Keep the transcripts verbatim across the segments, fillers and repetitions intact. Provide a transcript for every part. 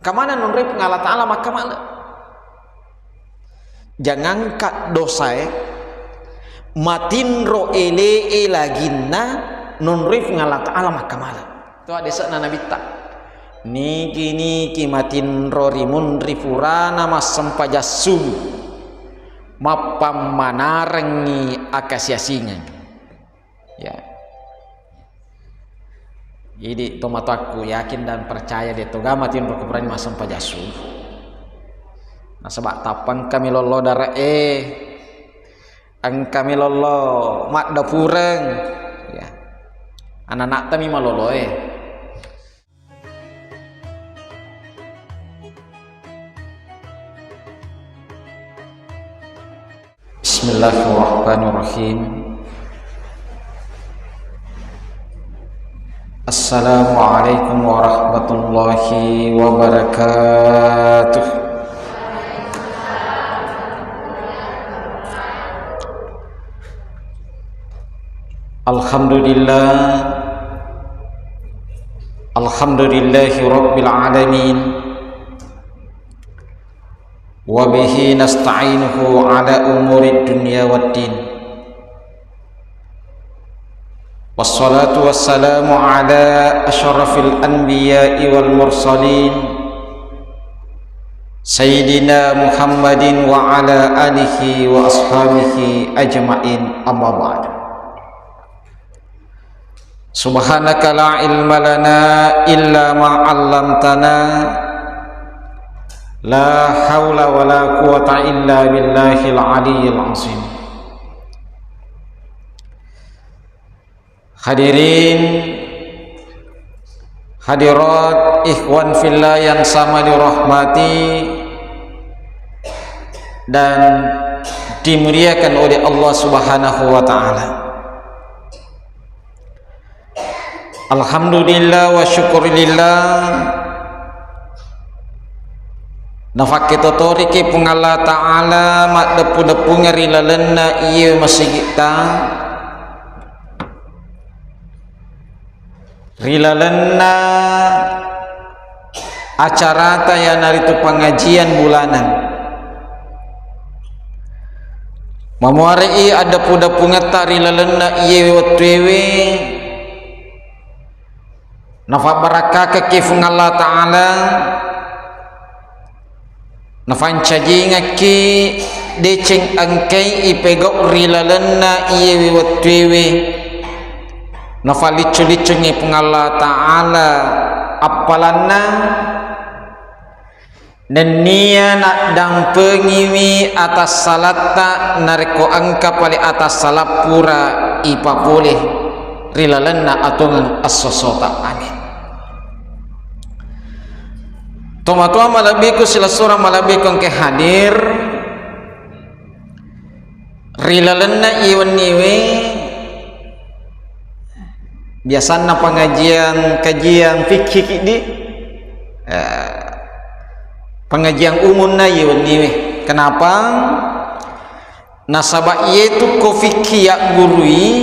Kamana nonroi Puang Allah Ta'ala makkamala. Jangankan dosae, matinro ele'e laginna nonroi Puang Allah Ta'ala makkamala. To adese'na Nabitta. Niki-niki matinro ri munri purana massempajang subuh, mappammanarengngi akasiasingeng. Ya. Jadi tomatoakku yakin dan percaya de toga matinro ko purani massempajang subuh. Nasaba tappa engkami lollo dare'e, engkami lollo maddapureng. Ya. Anak-anak tami maloloe. Bismillahirrahmanirrahim. Assalamualaikum warahmatullahi wabarakatuh. Alhamdulillah. Alhamdulillahi rabbil alamin. Wa bihi nasta'inuhu ala umuri dunya waddin. Wassalatu wassalamu ala asyrafil anbiya'i wal mursalin, Sayyidina Muhammadin wa ala alihi wa ashabihi ajma'in, amma ba'du. Subhanaka la ilma lana illa ma 'allamtana. La haula wa la quwwata illa billahil aliyyil azim. Hadirin, hadirat, ikhwan fillah yang sama dirahmati dan dimuliakan oleh Allah Subhanahu wa Ta'ala. Alhamdulillah wa syukurillah, nafakketotoriki Puang Allah Ta'ala maddeppu-deppungeng ri lalenna iye masigitta, ri lalenna acarata, iyanaritu pangajian bulanan. Mamuare'i addeppu-deppungetta ri lalenna iye wettuewe, nafabbarakkakekki Fuang Allah Ta'ala, nafancajingekki deceng engkai ipegau ri lalenna iyewe wettuewe, nafalliccu-liccungngi Fuang Allah Ta'ala appalanna, nennia naddampengiwi atassalatta narekko engka pale atassala pura ipapole ri lalenna atuongeng esso-essota. Amin. Tomatoa malebbiku, silessureng malebbiku engkae hadir ri lalenna iye wenniwe, biasanna pengajian, kajian fikih kiddi, eh, pengajian umumna iye wenniwe. Kenapa? Nasaba iyetu ko fikih yaggurui,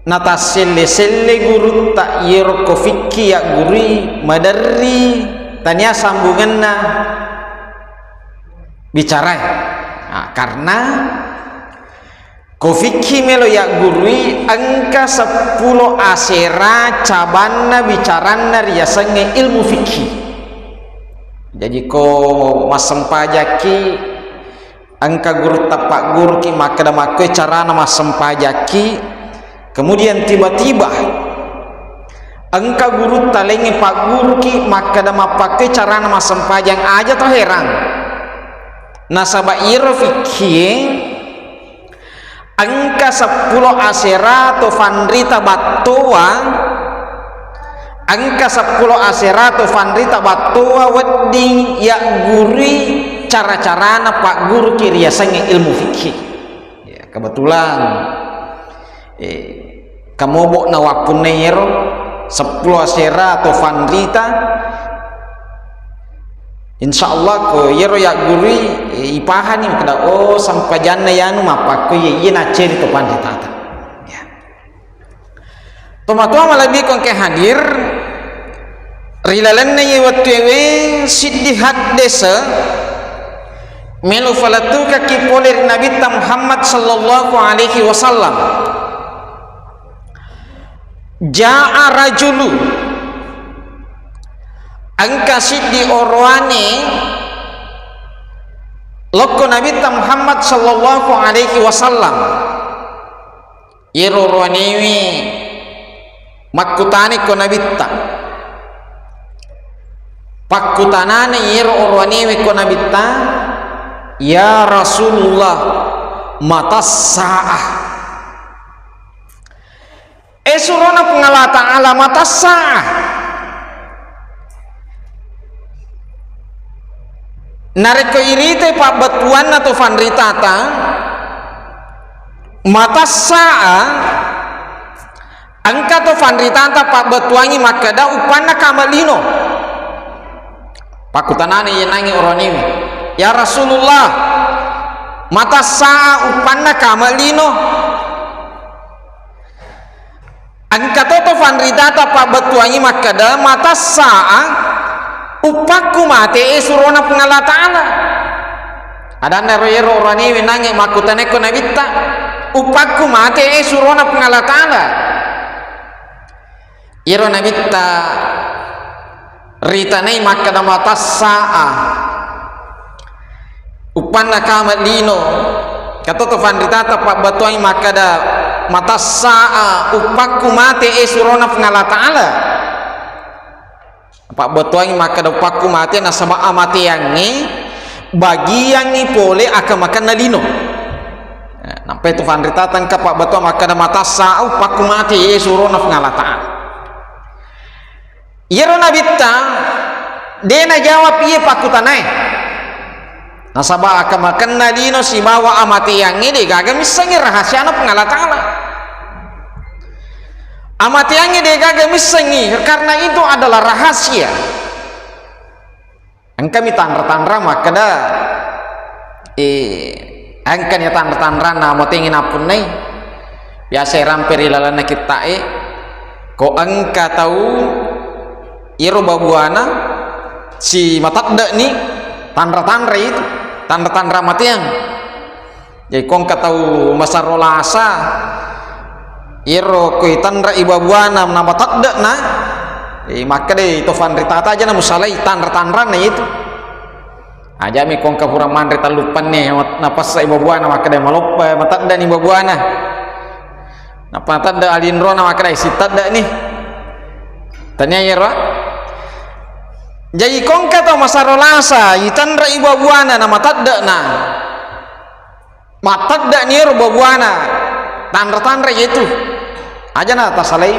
natasselle-selle gurutta iyero ko fikih yaggurui maderri, tania sambungenna bicarae. Nah, karena ko fikih melo yaggurui engka seppulo asera cabanna bicaranna riasengnge ilmu fikih. Jaji ko massempajakki, engka gurutta pagguruki makkeda makkoe carana massempajakki, kemudian tiba-tiba engka gurutta laingnge pagguruki makkeda mappakkoe carana massempajang, aja to herang. Nasaba iyero fikkie engka seppulo asera to fanrita battoa, engka seppulo asera to fanrita battoa wedding yaggurui cara-carana pagguruki riasengnge ilmu fikih. Ya, kebetulan, eh, kamobo nawappunnai iyero seppulo asera to fanrita. Insya Allah ko iyero yaggurui, eh, ipahani makkeda, oh, sempajanna iyanu mappakko iye, iye nacceri to panritata. Ya. Tomatoa malebbiku engkae hadir, Ri lalenna iye wettuewe siddi haddese melo falettukakki pole ri Nabitta Muhammad sallallahu alaihi wasallam. Jaa rajulu, engka siddi orowane lokko Nabitta Muhammad sallallahu alaihi wasallam. Iyero orowanewe makkutanai ko Nabitta. Pakkutanana iyero orowanewe ko Nabitta, "Ya Rasulullah, mata sa'ah?" Eh, surona Puang Allah Ta'ala, mata sa'ah? Narekko iritai pabbettuanna to fanritata, mata sa'ah, engka to fanritata pabbettuangngi makkeda uppanna kama lino. Pakkutanana iye nangnge orowanewe, "Ya Rasulullah, mata sa'ah, uppanna kama lino?" Engka to to fanritata pabbettuangngi makkeda, "Mata sa'ah, uppakku mate e surona Puang Allah Ta'ala." Adanna ero, iyero orowanewe nangnge makkutanai ko Nabitta, "Uppakku mate e surona Puang Allah Ta'ala?" Iyero Nabitta ritanai makkeda, "Mata sa'ah, uppanna kama lino?" Engka to to fanritata pabbettuangngi makkeda, "Mata sa'ah, uppakku mate e surona Puang Allah Ta'ala?" Pabbettuangngi makkeda, "Uppakku mate nasaba amateangnge bagiangngi pole akamakenna lino." Eh, nampai to fanritata engka pabbettuang makkeda, "Mata sa'ah, uppakku mate e surona Puang Allah Ta'ala?" Iyaro Nabitta de najawab iye pakkutanae. Nasaba akamakenna lino sibawa amateangnge degaga missengngi rahasiana Puang Allah Ta'ala. Amateangnge degaga missengngi, karena itu adalah rahasia. Engkami tanra-tanra makkeda, eh, engkani tanra-tanranna amateangnge nappunnai. Biasa rampe ri lalenna kitta'e, ko engka tau iyaro babuana si matedde'ni, tanra-tanra itu, tanra-tanra amateang. Jadi ko engka tau masaro lasa, iyaro ko itanrai babuana na matedde'na, eh, makkedai to fanritata, aja na musalai tanra-tanranna itu. Ajami ko engka pura manre tellu penne, napessai babuana, makkeda maloppa, matedde'ni babuana. Nappa matedde alinrona, makkeda sitedde'ni. Tania iyaro. Jaji ko engka tau masaro lasa, itanrai babuana na matedde'na. Matedde'ni iyaro babuana, tanra-tanra itu. Aja na tasalai.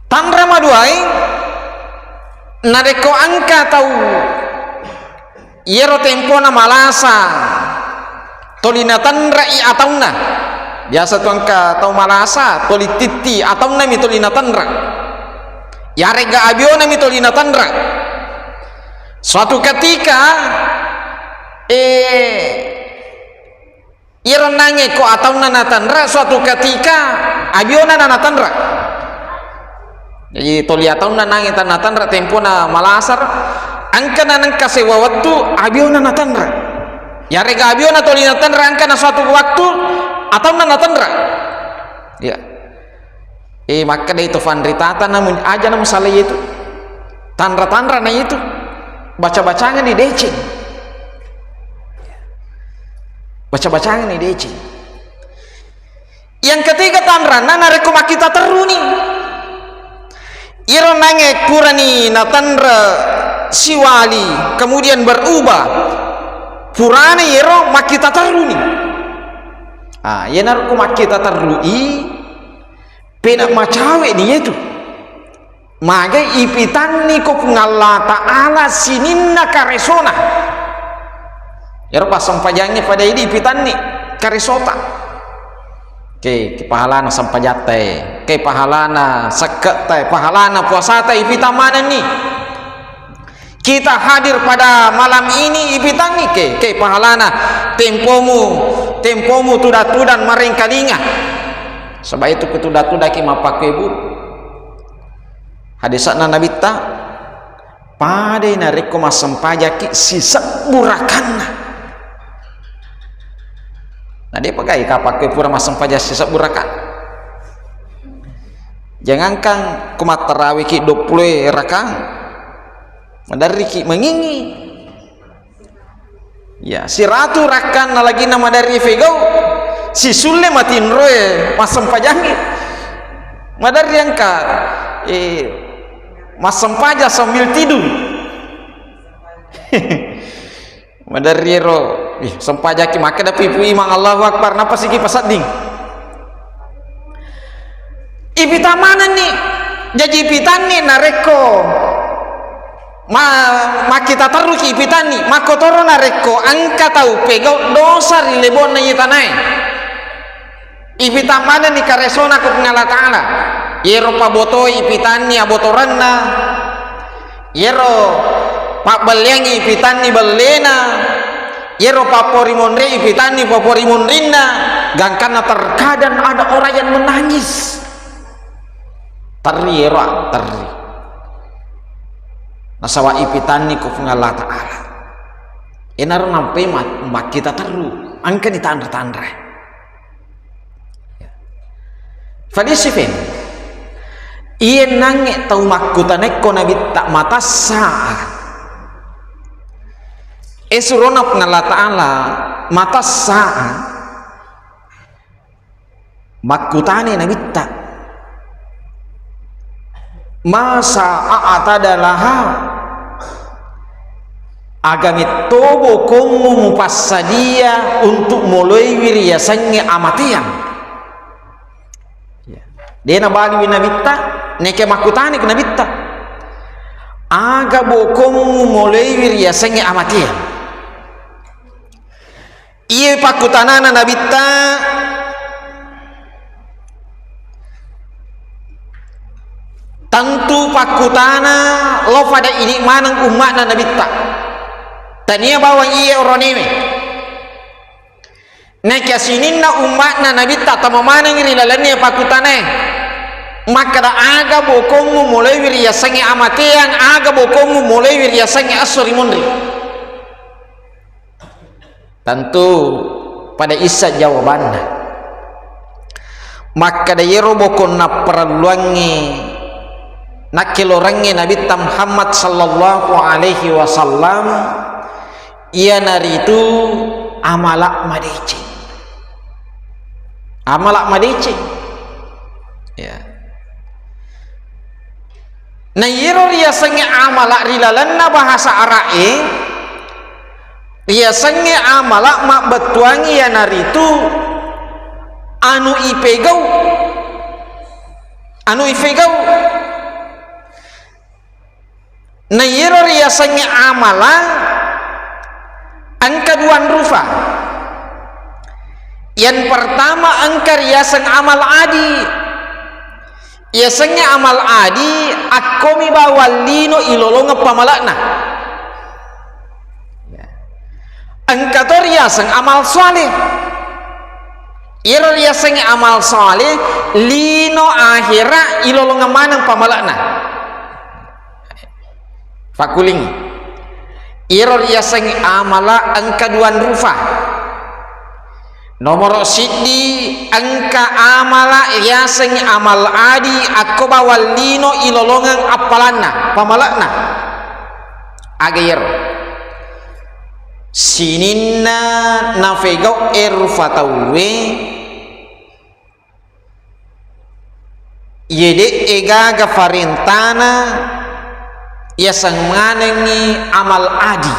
Tanra maduae, narekko engka tau iyaro tempona malasa, toli natanrai ataunna. Biasa tu engka tau malasa, toli titti ataunna mi toli natanra. Yarega abiona mi toli natanra. Suatu ketika, eh, iyaro nangnge ko ataunna natanra, suatu ketika abiona na natanra. Jadi toli ataunna nangnge ta natanra tempona malasar, engka na nengka sewa wettu abiona natanra. Yarega abiona toli natanra, engka na suatu waktu ataunna natanra. Ya. Eh, makkedai to fanritata, namun aja na musalai itu. Tanra-tanra na itu. Baca-bacangani deceng. Baca-bacangani deceng. Yang ketiga tanranna, narekko makkita terruni. Iyaro nangnge purani natanra siwali, kemudian berubah. Purana iyaro makkita terruni. Ah, iyanaro ko makkita terrui, pena macawe ni yetu. Magai ipitanni ko Puang Allah Ta'ala sininna karesona. Ero passempajangnge pada idi ipitanni karesota. Ke, ke pahalana sempajatta e, ke pahalana sekketta e, pahalana puasata ipitang manenni. Kita hadir pada malam ini, ipitangngi ke, ke pahalana tempomu, tempomu tudang-tudang marengkalinga. Sebab itu kutuda-tudaki mappakkebu. Hadisa'na Nabitta, padai narekko massempajaki sisebbu rakanna. Na de'pa gaga kapang ko pura massempajang sisebbu rakang. Jangankan ko mattarawiki duappulo rakang, maderriki mangingi. Ya, siratu rakkanna laginna maderri fegau, sisulle matinroe massempajangngi. Maderri engka, eh, massempajang sambil tidur. Maderri ero, ih, sempajaki makkeda pipu imang Allahu Akbar, nappa siki pasedding. Ipita manenni, jaji ipitanni narekko ma-, makkita terruki ipitanni, makkotoro narekko engka tau pegau dosa ri lebonna iye tanae. Ipita manenni karesona ko Puang Allah Ta'ala. Iyero pabotoi ipitanni abotoranna. Iyero pabbelleangngi ipitanni bellena. Iyero pappori monri ipitanni pappori monrinna. Gangkanna terkadang ada orang yang menangis. Terri ero, terri. Nasaba ipitanni ko Puang Allah Ta'ala. Enaro nampai ma-, makkita terru. Engkani tanra-tanra. Fadisi fen. Iye nangnge tau makkutanaikko Nabitta matassa. E surona Puang Allah Ta'ala matassa. Makkutani Nabitta, "Masa a'tada laha?" Aga metto bokommu mupassadia untuk moloiwi riasengnge amateang? Ya. De' nabaliwi Nabitta, neke makkutani Nabitta, "Aga bokommu moloiwi riasengnge amateang?" Iye pakkutanana Nabitta, tentu pakkutana lo pada idi maneng umma'na Nabitta. Tania bawang iye oronewe. Nakia sininna umma'na Nabitta tama maneng ri lalenna pakkutanae. Makkeda, "Aga bokommu moloiwi riasengnge amateang, aga bokommu moloiwi riasengnge esso ri munri?" Tentu pada issa jawabanna. Makkeda iyero bokong napparelluangngi nakkelorengngi Nabitta Muhammad sallallahu alaihi wasallam, iyanaritu amala madeceng. Amala madeceng. Ya. Na iyero riasengnge amala ri lalenna bahasa Ara'e, riasengnge amala mabbettuangngi iyanaritu anu ipegau, anu ipegau. Na iyero riasengnge amala engka duang rufa. Yang pertama engka riaseng amal adi. Yasengnge amal adi, akkomi bawang lino ilolongeng pamala'na. Ya. Engka to riaseng amal saleh. Iyaro riasengnge amal saleh, lino ahera ilolongeng maneng pamala'na. Fakuling. Iyaro riasengnge amala engka duang rufa. Nomoro siddi, engka amala yaseng amal adi akko bawang lino ilolongeng appalanna, pamala'na. Aga iyaro? Sininna nafegau e rufa tauwe, iye de'e gaga farentana, yaseng manengngi amal adi.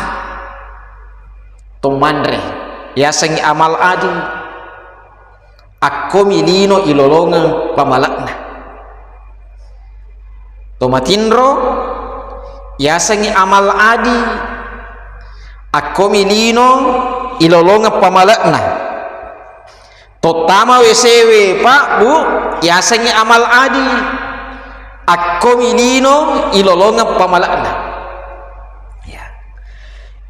To manre, yasengngi amal adi. Akkomi lino ilolongeng pamala'na. To matinro, yasengngi amal adi. Akkomi lino ilolongeng pamala'na. Tottama W C W, Pak, Bu, yasengngi amal adi. Akkomi lino ilolongeng pamala'na. Ya.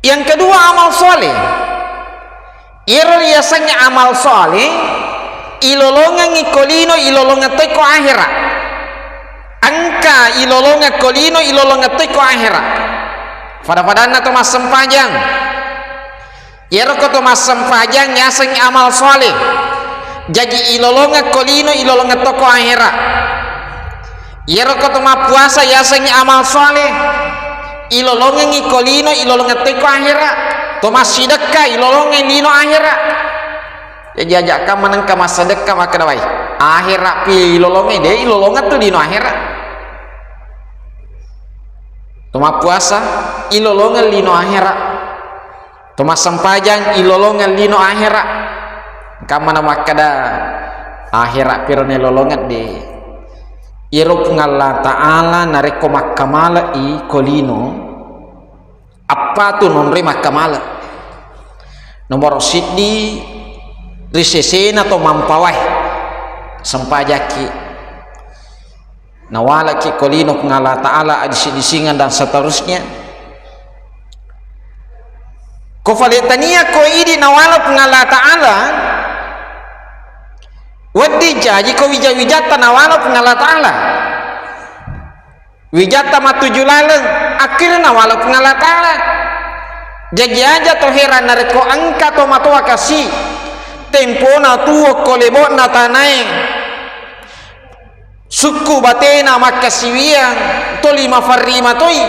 Yang kedua, amal soleh. Iyaro riasengnge amal soleh, ilolongengngi ko lino, ilolongeng toi ko ahera. Engka ilolongeng ko lino, ilolongeng toi ko ahera. Pada-padanna to massempajang. Iyaro ko to massempajang yasengngi amal soleh. Jaji ilolongeng ko lino, ilolongeng to ko ahera. Iyaro ko to mappuasa yasengngi amal soleh. Ilolongengngi ko lino, ilolongeng toi ko ahera. To massidekka, ilolongeng lino ahera. Jaji aja kamma nengka massedekka makkeda wai, ahera pi ilolonge, de ilolongeng tu lino ahera. To mappuasa, ilolongeng lino ahera. To massempajang, ilolongeng lino ahera. Kamma na makkeda, ahera piro nelolongeng de. Iyaro Puang Allah Ta'ala narekko makkamale'i ko lino, Appatu nonroi makkamale. Nomoro siddi, ri sesena to mampawae, sempajakki, nawalaki ko lino Puang Allah Ta'ala, adisi-disingeng dan seterusnya. Ko fale tania ko idi nawala Puang Allah Ta'ala, wedding jaji ko wija-wijatta nawala Puang Allah Ta'ala. Wijatta matuju laleng, akhirna nawala Puang Allah Ta'ala. Jaji aja to heran narekko engka to matoa kasi, tempona tuo ko lebo'na tanae, sukku batena makkasiwiang, toli mafarri matoi.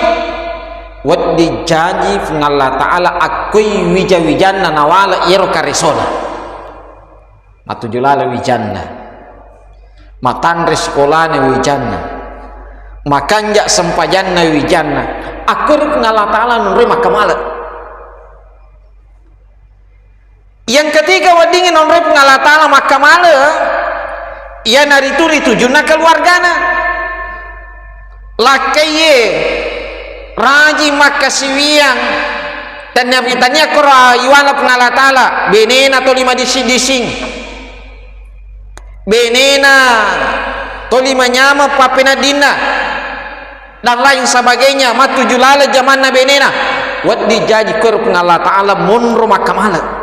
Wedding jaji Puang Allah Ta'ala akkoi wija-wijanna nawala iyaro karesona. Matuju laleng wijanna, matanre sikolana wijanna, makanja sempajanna wijanna, akkori Puang Allah Ta'ala nonroi makkamale. Yang ketiga weddingngi nonroi Puang Allah Ta'ala makkamale, iyanaritu ri tujunna keluargana. Lakkaiye rajing makkasiwiang, tania-tania koro iwala Puang Allah Ta'ala, benena toli madising-dising, benena toli manyameng pappeneddinna, dan lain sebagainya, matuju laleng jamanna benena, wedding jaji koro Puang Allah Ta'ala monro makkamale.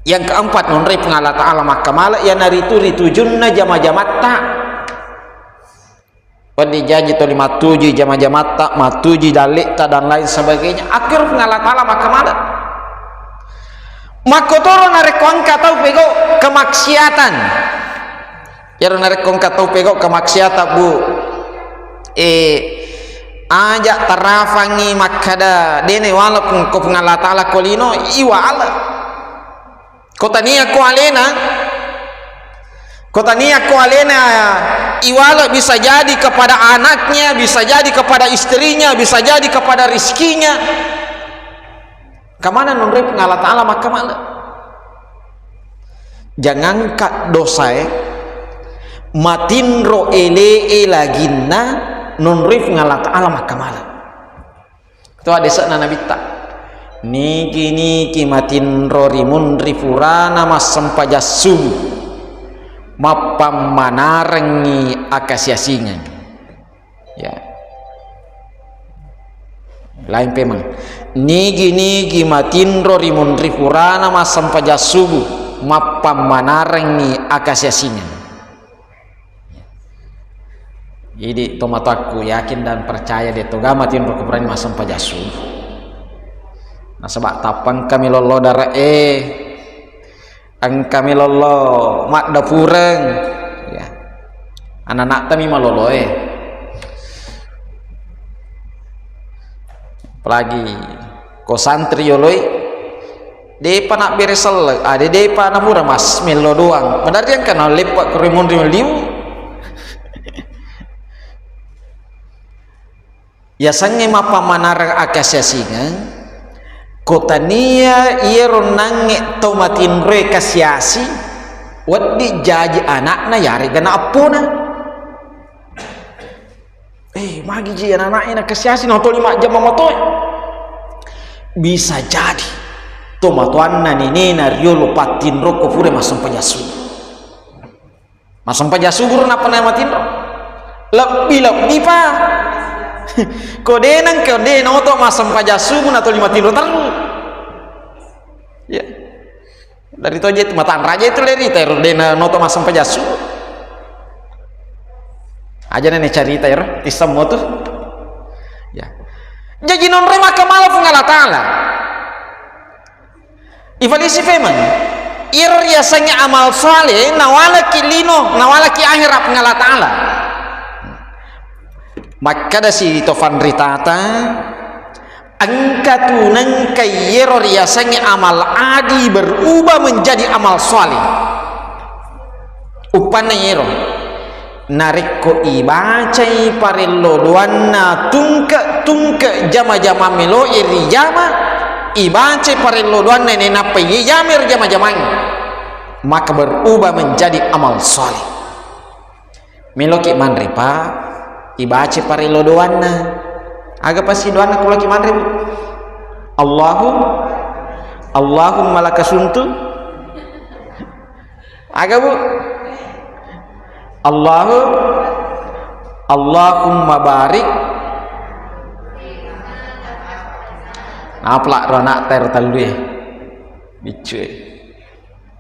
Yang keempat, nonroi Puang Allah Ta'ala makkamale, iyanaritu ri tujunna jama-jamatta. Wedding jaji toli matujui jama-jamatta, matujui dalle'ta, dan lain sebagainya. Akhir Puang Allah Ta'ala makkamale. Makkotoro narekko engka tau pegau kemaksiatan. Iyaro narekko engka tau pegau kemaksiatan, Bu, eh, aja tarafangi makkada, dene wala ko Puang Allah Ta'ala ko lino, iwala. Ko tania ko alena, ko tania ko alena iwala, bisa jadi kepada anaknya, bisa jadi kepada istrinya, bisa jadi kepada rizkinya. Kamana nonroi Puang Allah Ta'ala makkamale. Jangankan dosae, matinro ele'e laginna nonroi Puang Allah Ta'ala makkamale. Itu hadisna Nabitta. Niki-niki matinro ri munri purana massempajang subuh, mappammanarengngi akasiasingeng. Ya. Lain pemeng. Nigi-nigi matinro ri munri purana massempajang subuh, mappammanarengngi akasiasingeng. Idi tomatoakku yakin dan percaya de toga matinro ko purani massempajang subuh. Nasaba tappangkami lollo dare e. Engkami lollo maddapureng, ya. Anak-anak tami maloloe. Apalagi ko santri yoloi, depa nabbere selleng, ade depa napura mas mello doang. Padahal engka naleppa ko rimunri liu. Yasengnge mappamanareng akasiasingeng, ko tania iyaro nangnge to matinroe kasiasi, wedding jaji anakna yarega na appona. Eh, magi ji anak-anaknya na kasiasi na toli majjama matoe. Bisa jadi tomatoanna nenena riolo pattinro ko pura massempajang subuh. Massempajang subuh nappa na matinro. Lebbi-lebbi pa. Ko de nengka de noto massempajang subuh na toli matinro terru. Ya. Dari toje itu matanra je itu leri teru de na noto massempajang subuh. Aja' na carita ero, tissemmo tu. Ya. Jaji nonroi makkamala Puang Allah Ta'ala. Ifalisi femeng, iro riasengnge amal saleh, nawalaki lino, nawalaki ahera Puang Allah Ta'ala. Makkeda si to fanritata, engka tu nengka iyero riasengnge amal adi berubah menjadi amal saleh. Uppanna iyero, narekko ibacai parello doanna tungke-tungke jama-jama meloe rijama, ibacai parello doanna nainappa ijama ero jama-jamangnge, maka berubah menjadi amal saleh. Meloki manre, Pak, ibacai parello doanna. Aga pasti doanna ko meloki manre, Bu? Allahu, Allahumma laka sumtu. Aga, Bu? Allahu, Allahumma barik. Napla ro anak ter tellue. Biccue.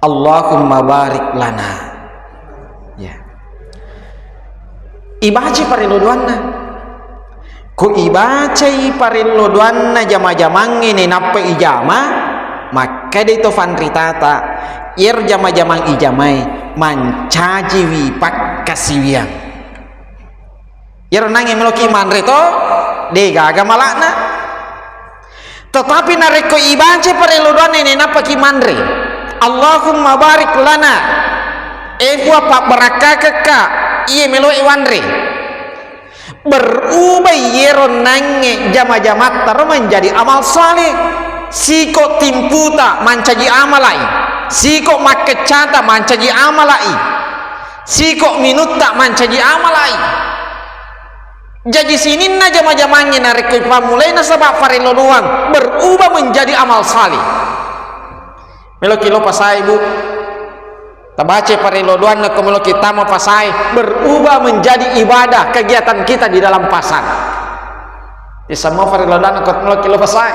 Allahumma barik lana. Ya. Ibacai parello doanna. Ko ibacai parello doanna jama-jamangnge nainappa ijama, makkedai to fanritata, iyero jama-jamang ijamae mancajiwi pakkasiwiang. Iyero nangnge meloki manre to, de gaga mala'na. Tetapi narekko ibacai parello doanna nainappaki manre, Allahumma barik lana, e Puang, pabbarakkakekka iye meloe wanre. Berubah iyero nangnge jama-jamatta ro menjadi amal saleh. Siko timputa mancaji amalai, siko makkeccata mancaji amalai, siko minutta mancaji amalai. Jaji sininna jama-jamangnge narekko ipammulai nasaba parello doang, berubah menjadi amal saleh. Meloki lo pasae, Bu. Tabaca parello doanna ko meloki tama pasae, berubah menjadi ibadah kegiatan kita di dalam pasar. Isammo parello doanna ko meloki lo pasae.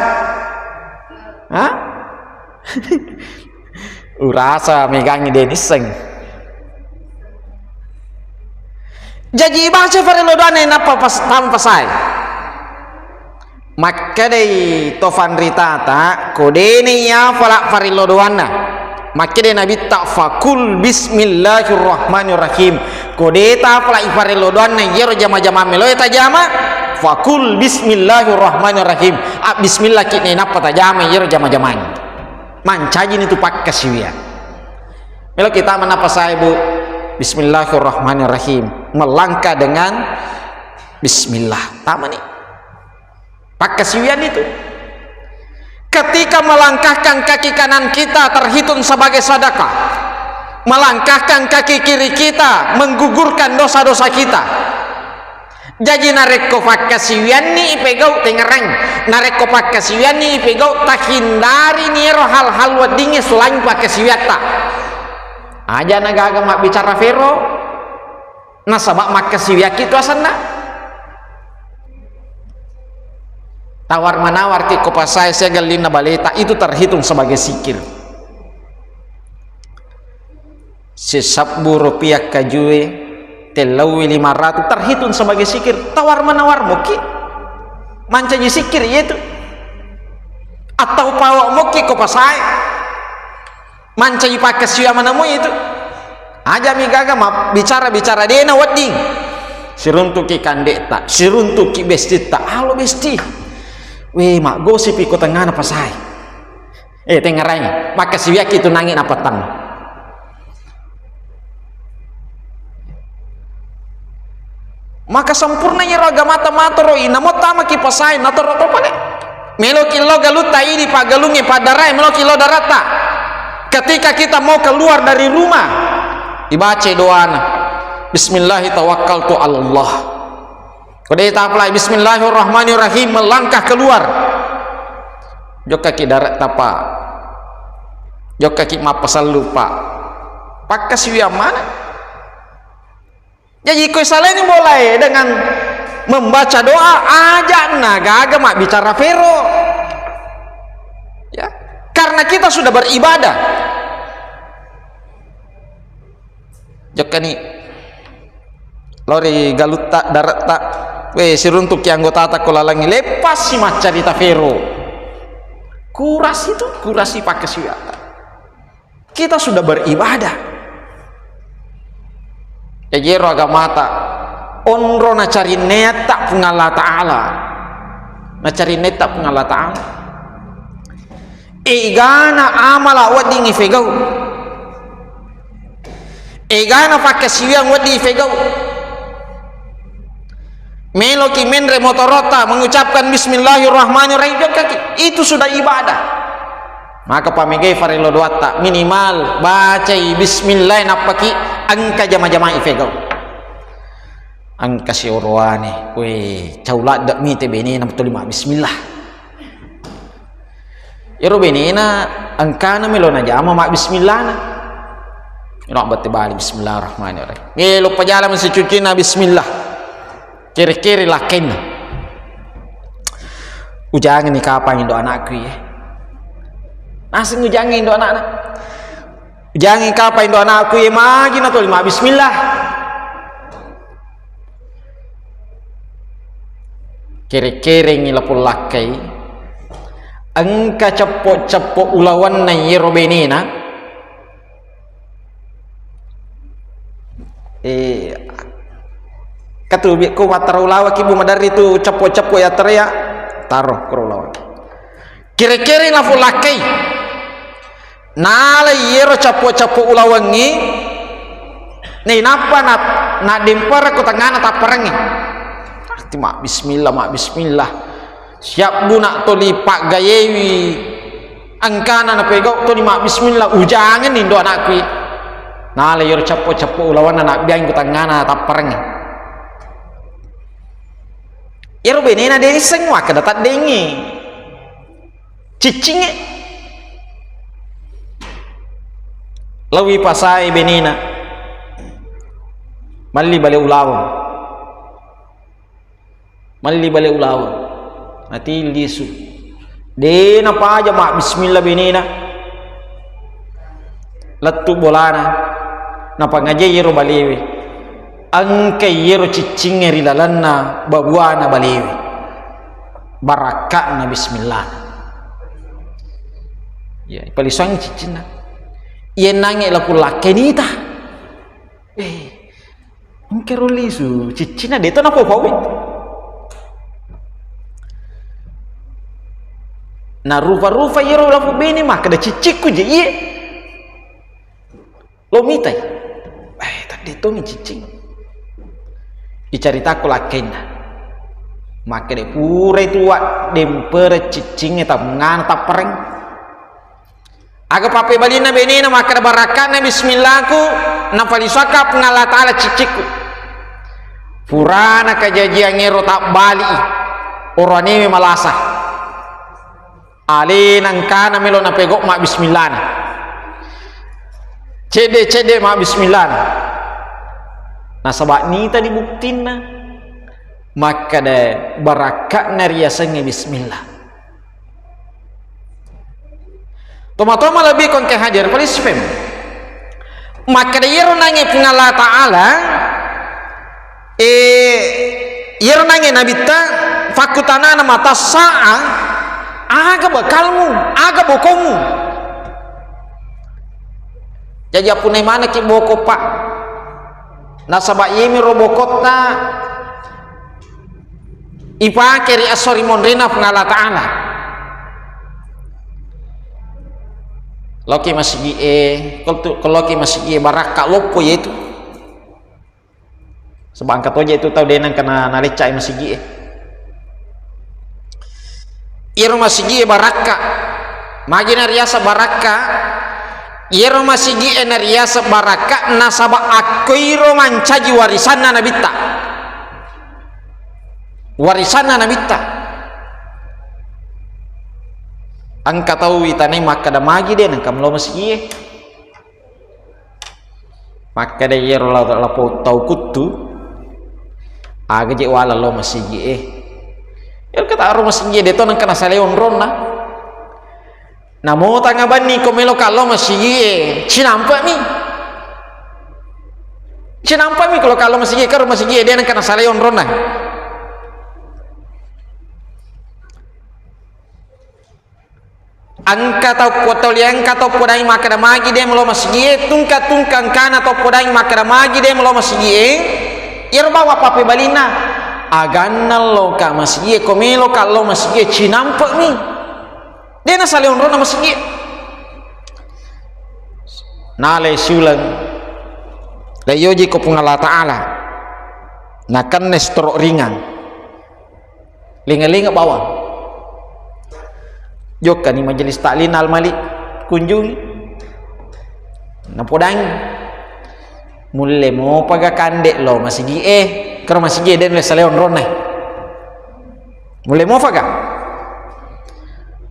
Hah? Urasa megangi de nisseng. Jaji ibaca parello doanna nappa pas, tama pasae. Makkedai to fanritata, ko dene iyafala parello doanna. Makkedai Nabitta, "Fakul bismillahirrahmanirrahim." Ko de tafala iparello doanna iyaro jama-jama meloe tajama, "Fakul bismillahirrahmanirrahim." A, bismillah ki nainappa tajama iyaro jama-jamang. Mancajini tu pakkasiwiang. Melo kita menapa saya, Bu? Bismillahirrahmanirrahim. Melangkah dengan bismillah. Tamani. Pakkasiwian itu. Ketika melangkahkan kaki kanan kita terhitung sebagai sedekah. Melangkahkan kaki kiri kita menggugurkan dosa-dosa kita. Jaji narekko pakkasiwianni ipegau, tengngerangi. Narekko pakkasiwianni ipegau, tahindarini ero hal-hal weddingnge selain pakkasiwiatta. Aja na gaga mabbicara fero. Nasaba makkasiwiakki tu asenna. Tawar-manawarki ko pasae siaga linna baleta, itu terhitung sebagai zikir. Sisabbu rupiah kajue, tellaui lima ratu, terhitung sebagai zikir. Tawar-manawar moki. Mancaji zikir iyetu. Atau pawa moki ko pasae. Mancaji pakkasiwiang manamui itu. Aja mi gaga mabbicara-bicara dena wedding. Siruntuki kandetta, siruntuki bestitta, alo besti. We, maggosipi ko tengngana pasae. Eh, tengngerangi, makkasiwiakki tu nangi napatang. Maka sempurna iyaro agamata matoro i, namo tamaki pasae, natoro to pale. Meloki lo galutta idi, paggalungnge, paddarae, meloki lo daratta. Ketika kita mau keluar dari rumah, ibaca doana, "Bismillahi tawakkaltu ala Allah." Ko de tapalai, "Bismillahirrahmanirrahim," melangkah keluar. Jokkaki daratta, Pak. Jokkaki mappasellu, Pak. Pakkasiwiang mana? Jaji, ko saleni bolae dengan membaca doa, aja na gaga mabbicara fero. Ya, karena kita sudah beribadah. Jokkani, Lao ri galutta, daretta, we, siruntukki anggotata ko lalengngi, leppassi maccarita fero. Kurasi tu, kurasi pakkasiwiatta. Kita sudah beribadah. Jaji ero agamata onro nacarinneatta Puang Allah Ta'ala. Nacarinneatta Puang Allah Ta'ala. Egana amala wedding ifegau. Egana pakkasiwiang wedding ifegau. Meloki menre motorota mengucapkan bismillahirrahmanirrahim, jokkaki. Itu sudah ibadah. Maka pamegai farello doatta, minimal bacai bismillah nappaki engka jama-jama ifegau. Engka sioroane, we, cau ladde mite benena tuli mabbismillah. Ero benena engkana melo najama mabbismillahna. Ero abbette bali bismillahirrahmanirrahim. Melo pajala masicucina bismillah. Kere-kere lakkainna. Ujangenni kapang indo anakku iye. Naseng ujangenni indo anakna. Ujangenni kapang indo anakku iye, magi natoli mabbismillah. Kere-kerengngi lapong lakkai, engka ceppo-ceppo ulawanna iyero benena. Eh, katubi ko mattara ulawaki bu maderri tu ceppo-ceppo ya terea, taro koro ulawaki. Kere-kere lapong lakkai. Nalai iyero cappo-cappo ulawengngi, nainappa na-, naddempereng ko tengngana tapparengnge. Arti mabbismillah, mabbismillah. Siap guna toli paggayewi engkana napegau toli mabbismillah, ujangenni indo anakku. Nalai iyero cappo-cappo ulawenna nabbiang ko tengngana tapparengnge. Iyero benena de nisseng wakkeda taddengngi. Ciccingnge. Lawi pasae benena. Malli bale ulaweng. Malli bale ulaweng. Nati lisu. De napaja mabbismillah benena. Lettu bolana. Napangajai iyero balewe. Engka iyero ciccingnge ri lalenna babuana balewe. Barakka'na bismillah. Ya, ipalisuangngi ciccinna. Iyennangnge lapong lakkai nita. Eh, engka ro lisu ciccinna de to napopauwi. Narupa-rupa iyero lapong bene makkeda ciccikku je iye. Lo mitai. Eh, tadde tongi ciccing. Icaritako lakkainna. Makkeda purai tu waddempereng ciccingnge tengngana tappareng. Aga pappebalinna benena makkeda barakka'na bismillahku, napalisuakka Puang Allah Ta'ala ciccikku. Purana kajajiangngero tabbali'i. Oroanewe malasa. Alena engkana melo napegau mabbismillahna. Cedde-cedde mabbismillahna. Nasaba nita di buktinna. Makkeda barakka'na riasengnge bismillah. Toma-toma lebbi ko engka hadir, paling sipem. Makkeda iyero nangnge Puang Allah Ta'ala, eh, iyero nangnge Nabitta, fakkutanana mata sa'a, aga bekalmu, aga bokomu. Jaji appunai manekki boko, Pak. Nasaba iyemiro bokotta ipake ri esso ri monrena Puang Allah Ta'ala. Loki masigi'e, kol tu-, kol loki masigi'e barakka loppo yetu. Sebab engka toje tu tau de nengka na-, naleccai masigi'e. Iyaro masigi'e barakka. Magi nariaseng barakka? Iyaro masigi'e nariaseng barakka nasaba akkoiro mancaji warisanna Nabitta. Warisanna Nabitta. Engka tau itanai makkeda, magi de nengka melo masigi'e. Makkeda iyaro la-, lapong tau kuttu, aga je wala lo masigi'e. Iyaro kata aro masigi'e de to nengka nasalai onronna. Namo tangnga banni ko meloka lo masigi'e, cinampemi. Nampami kalau kalau masigi, karo masigi, de' nengka nasalai onronna. Engka tau potoli, engka tau podangi makkeda magi de' melo masigie, tungka-tungka engkana tau podangi makkeda magi de' melo masigie, iyaro bawang pappebalinna, aganna loka masigie, ko meloka lo masigie, cinampe'mi. De' nasalai onronna masigie. Nalai siuleng, laiyoji ko Puang Allah Ta'ala, nakenna stroke ringan. Linga-linga bawang. Jokkani majelis taklim Al-Malik, kunjungi. Napodangi. Mulle mopaga kande lo masigi e, karo masigi e de' nasalai onronna. Mulle mopaga?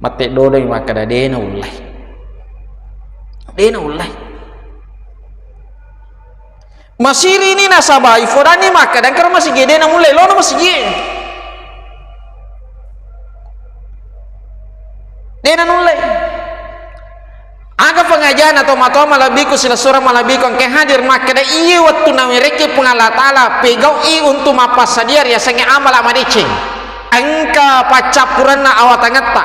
Mate dodoi makkeda de' naullei. De' naullei. Masirini nasaba ifodanni makkeda engkaro masigi de' namulle lono masigi. De' nanulle. Aga pengajana tomatoa malebbiku silessureng malebbiku engka hadir makkeda iye wettu nawerekki Puang Allah Ta'ala pegau'i untuk mappassadia riasengnge amala madeceng. Engka paccappurenna awatangetta.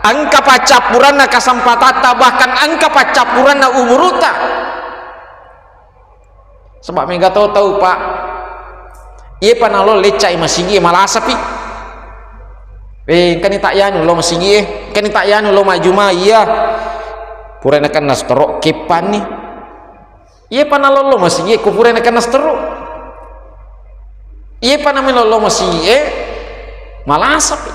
Engka paccappurenna kesempatatta bahkan engka paccappurenna umurutta. Saba' mega to tau, Pak. Iye pa nalo lecca'i masigi e malasapi. Eh, engkani ta' yanu lo masigi e, engkani ta' yanu lo majjuma iya. Pura nakenna stroke keppanni. Iye pa nalo lo masigi e, ko pura nakenna stroke. Iye pa namelo lo masigi e malasapi.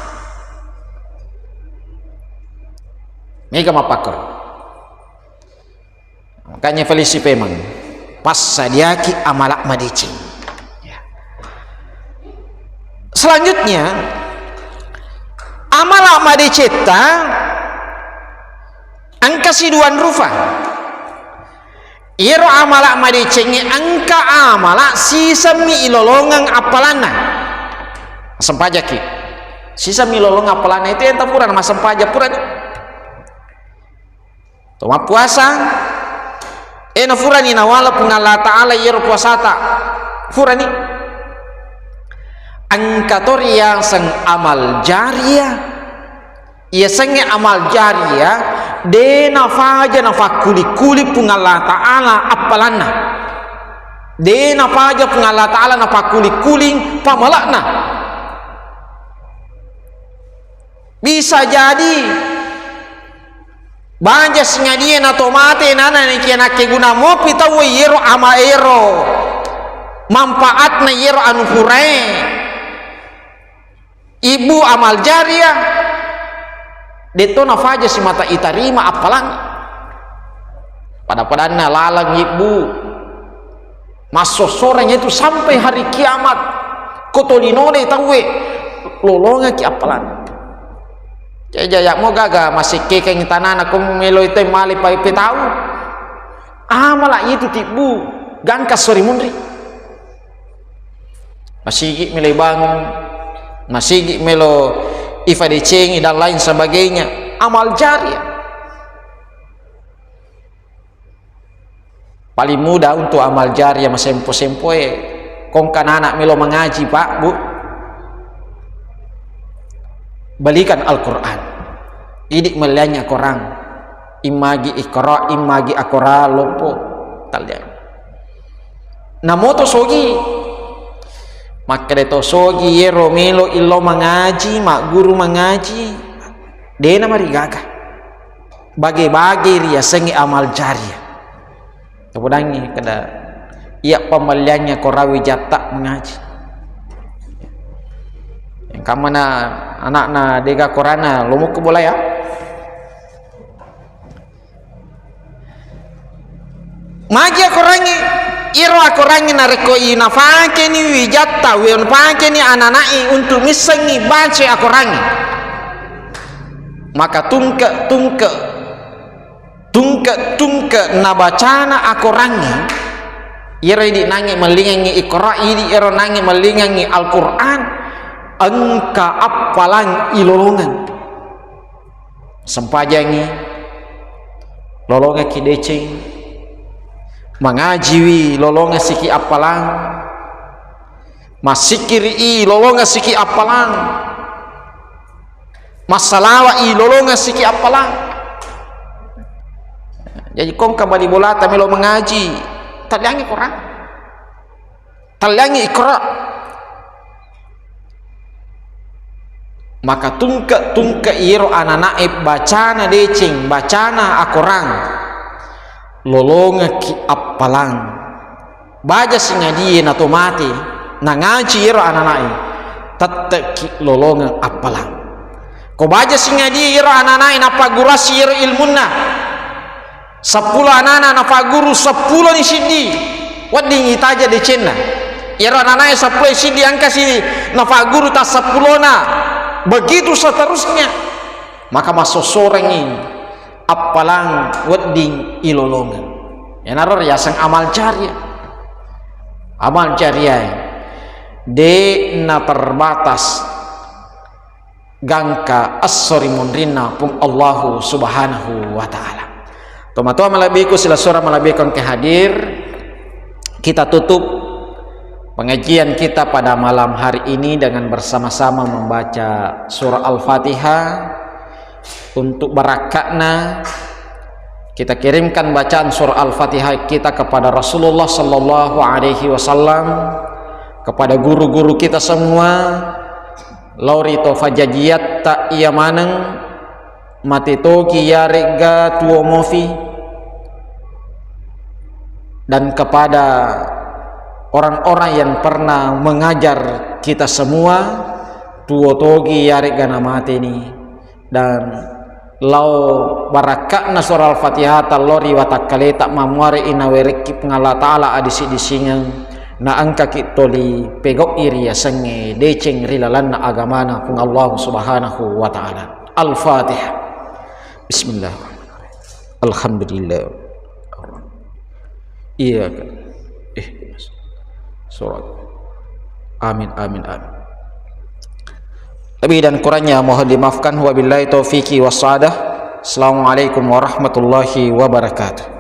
Mega mappakkoro. Makanya felisi pemeng, passadiaki amala madeceng. Ya. Selanjutnya, amala madecetta engka siduan rufa. Iyaro amala madecengnge engka amala sisemmi ilolongeng appalanna. Sempajaki. Sisemmi ilolongeng appalanna itu yang purana massempajang purani. To mappuasa, eh, na furani nawala Puang Allah Ta'ala iyaro puasata. Furani. Engka to riaseng amal jariah. Iyasengnge amal jariah, de' nafaja nafakkuli-kuli Puang Allah Ta'ala appalanna. De' nafaja Puang Allah Ta'ala nafakkuli-kuli pamala'na. Bisa jadi baja singadie nato mate nana nekia nakkeguna mopi tauwe iyero ama ero manfaatna iyero anu furae. Ibu amal jariah, de'to nafaja simata itarima appalang. Pada-padanna laleng ibu. Massossoreng itu sampai hari kiamat. Ko tolinone tauwe lolongaki appalang. Jaja mo gaga masekkekeng tanana ko melo itu male pai petau. Amala itu tibbu gangka sori munri. Masigi melo ibangun, masigi melo ifadecengi dan lain sebagainya. Amal jariah. Paling mudah untuk amal jariah masempo-sempoe. Kongka anak melo mengaji, Pak, Bu. Belikan Al-Quran. Idi melliannya korang. Immagi Iqra, immagi Aqra, loppo. Talliang. Namoto sogi. Makkeda to sogi yero melo illo mangaji, magguru mangaji. Dena marigaga. Bage-bage riasengnge amal jariah. Kemudian kada iya pemeliannya korawi jatta mengaji. Yang kamana anakna dega korana lomok ke bola ya. Magi akorangnge, iro akorangnge narekko inafakeni wijatta, winafakeni anana'i untuk missengngi baca akorangnge. Maka tungke-tungke, tungke-tungke nabacana akorangnge, iro idi nangnge mellingengngi Iqra, idi iro nangnge mellingengngi Al-Quran, engka appalang ilolongeng. Sempajangngi, lolongekki deceng, Mangajiwi lolongeng siki appalang. Massikkiri'i lolongeng siki appalang. Massalawa'i lolongeng siki appalang. Jadi kongka bali bolata melo mangaji, talliangngi Quran. Talliangngi Iqra. Maka tungke-tungke iyero anana'e bacana deceng, bacana akorang, lolongekki appalang. Baja singadie nato mate, nangaji iyero anana'e, tette'ki lolongeng appalang. Ko baja singadie iyero anana'e napaggurasi iyero ilmunna, seppulo anana napagguru, seppuloni siddi wedding itaja decenna. Iyaro ananae seppulo siddi engkasi napagguru tasseppulona, begitu seterusnya. Maka massossorengngi appalang wedding ilolongeng. Iyanaro riaseng amal jariah. Amal jariah de' na terbatas gangka esso ri munrinna Puang Allahu Subhanahu wa Ta'ala. Tomatoa malebbiku, silessureng malebbiku engka hadir, kita tutup pengajian kita pada malam hari ini dengan bersama-sama membaca surah Al-Fatihah. Untuk barakka'na, kita kirimkan bacaan surah Al-Fatihah kita kepada Rasulullah sallallahu alaihi wasallam, kepada guru-guru kita semua, lao ri to fajajiatta iya maneng, mate toki iyaregga tuo mofi, dan kepada orang-orang yang pernah mengajar kita semua, tuo toki iyaregga namateni, dan lao barakka'na surah Al-Fatihah tallo ri watakkaleta mammuare inawerekki Puang Allah Ta'ala adisi-disingeng, na engkaki toli pegau'i riasengnge deceng ri lalanna agamana Puang Allah Subhanahu wa Ta'ala. Al-Fatihah. Bismillahirrahmanirrahim. Alhamdulillah. Iya kan. Eh, surat. Amin, amin, amin. Lebih dan kurangnya mohon dimaafkan. Wabillahi taufiqi wassadah. Assalamualaikum warahmatullahi wabarakatuh.